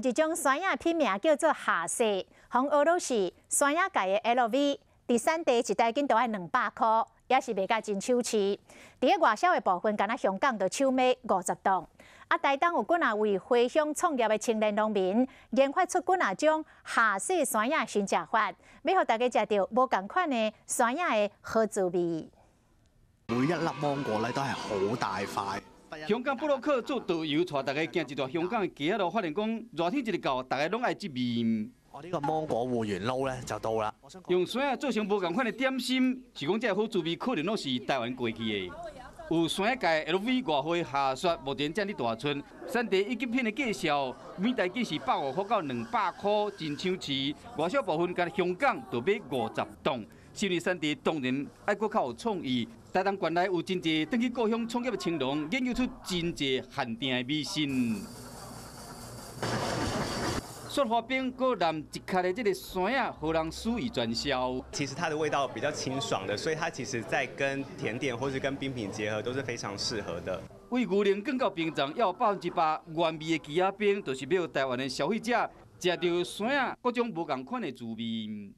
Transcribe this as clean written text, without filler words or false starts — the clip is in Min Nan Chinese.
一種山仔品名叫做下雪，予俄羅斯山仔界的 LV，佇產地一台斤都愛200箍，也是賣甲真搶市。佇咧外銷的部分，干焦香港就搶買50檔。啊，台東有幾若位回鄉創業的青年農民，研發出幾若種下雪山仔新食法，欲予大家食著無仝款的山仔的好滋味。每一粒芒果咧都係好大塊。香港部落客做導遊，帶大家行一段香港的街仔路，發現講熱天一到，大家攏愛這味。我呢個芒果芋圓撈咧就到啦。用山仔做成無仝款的點心，是講這个好滋味，可能攏是台灣過去的。有山仔界 LV 外匯下雪，目前正佇大春。產地一級品的介紹，每台斤是150塊到200塊，真搶市。外銷部分，干焦香港就買50檔。新的產地當然愛閣較有創意。台東縣內有真濟轉去故鄉創業的青農，研究出真濟限定的米線。雪花冰閣淋一殼的這个山仔，予人肆意專銷。其實它的味道比較清爽的，所以它其實在跟甜點或是跟冰品結合都是非常適合的。為牛奶更到冰站，要100%原味的枝仔冰，就是欲予台灣的消費者食著山仔各種無仝款的滋味。